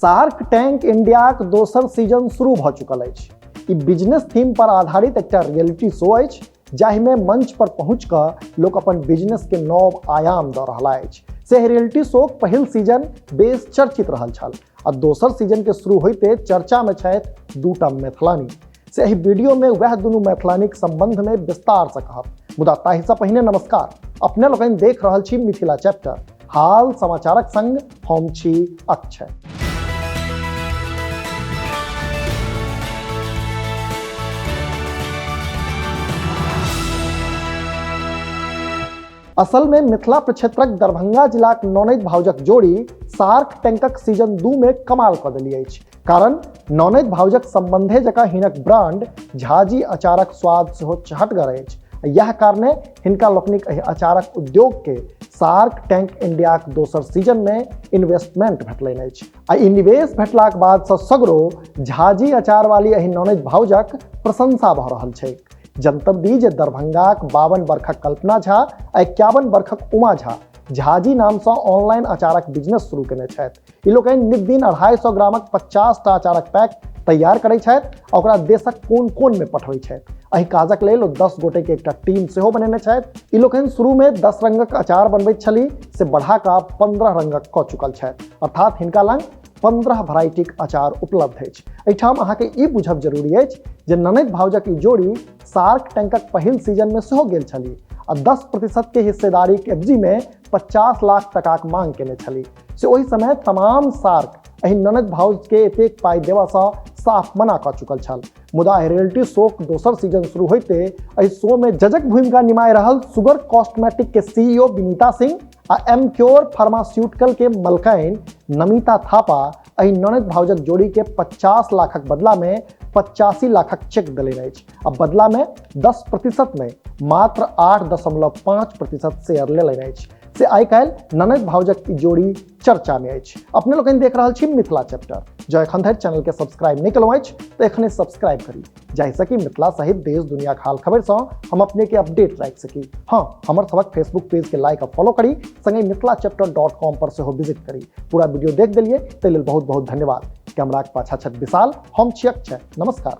Shark tank इंडियाक दोसर season शुरू भऽ चुकल अछि। ई बिजनेस थीम पर आधारित एकटा रियलिटी शो अछि, जाहिमे मंच पर पहुँच कऽ लोक अपन बिजनेस के नव आयाम दऽ रहला अछि। से रियलिटी शोक पहिल सीजन बेस चर्चित रहल छल आ दोसर सीजन के शुरू होइते चर्चा में छथि दूटा मैथिलानी। से एहि वीडियो में वएह दुनू मैथिलानीक संबंध में विस्तार से कहब, मुदा ताहिसँ पहिने नमस्कार। अपने लोकनि देख रहल छी मिथिला चैप्टर, हाल समाचारक संग हम छी अक्षय। असल में मिथिला प्रक्षेत्रक दरभंगा जिलाक ननैद भाउजक जोड़ी शार्क टैंकक सीजन 2 में कमाल कऽ देली अछि। कारण ननैद भाउजक संबंधे जकाँ हिनक ब्रांड झाजी अचारक स्वाद सेहो चहटगर अछि। यह कारणे हिनका लोकनिक एहि अचारक उद्योग के शार्क टैंक इंडियाक दोसर सीजन में इन्वेस्टमेंट भेटलनि अछि। आ ई निवेश भेटलाक बाद सँ सगरो झाजी अचार वाली एहि ननैद भाउजक प्रशंसा भऽ रहल छैक। जनतब दी जे दरभंगाक 52 बरखक कल्पना झा आ 51 बरखक उमा झा झाजी नामसँ ऑनलाइन अचारक बिजनेस शुरू केने छथि। ई लोकनि नित दिन 250 ग्रामक 50 टा अचारक पैक तैयार करै छथि आ ओकरा देशक कोन कोन में पठबै छथि। एहि काजक लेल ओ 10 गोटे के एकटा टीम सेहो बनेने छथि। ई लोकनि शुरू में 10 रंगक अचार बनबैत छली, से बढ़ा कऽ 15 रंगक कऽ चुकल छथि, अर्थात हिनका लग 15 वेराइटीक अचार उपलब्ध अछि। एहिठाम अहाँके ई बुझब जरूरी अछि जे ननैद भाउजक ई जोड़ी शार्क टैंकक पहिल सीजन में सेहो गेल छली आ 10% के हिस्सेदारीक एवजी में 50 लाख टकाक मांग केने छली। से ओहि समय तमाम शार्क एहि ननद भाउज के एतेक पाइ देबासँ साफ मना कऽ चुकल छल। मुदा एहि रियलिटी शोक दोसर सीजन शुरू होइते एहि शो में जजक भूमिका निमाहि रहल सुगर कॉस्मेटिक के सीईओ विनीता सिंह आ एमक्योर फार्मास्यूटिकल के मलकाइन नमिता थापा एहि ननद भाउजक जोड़ी के 50 लाखक बदला में 85 लाखक चेक देलनि अछि आ बदला में 10% में मात्र 8.5% शेयर लेलनि अछि। से आइ काल्हि ननद भाउजक ई जोड़ी चर्चा में अछि। अपने लोकनि देख रहल छी मिथिला चैप्टर। जँ एखन धरि चैनल के सब्सक्राइब नहि केलहुँ अछि तऽ एखने सब्सक्राइब करी, जाहिसँ कि मिथिला सहित देश दुनियाक हाल खबरिसँ हम अपने के अपडेट राखि सकी। हाँ, हमर सबक फेसबुक पेज के लाइक आ फॉलो करी, संगे mithilaChapter.com पर सेहो विजिट करी। पूरा वीडियो देख देलियै ताहि लेल बहुत बहुत धन्यवाद। कैमराक पाछा छथि विशाल, हम छी अक्षय। नमस्कार।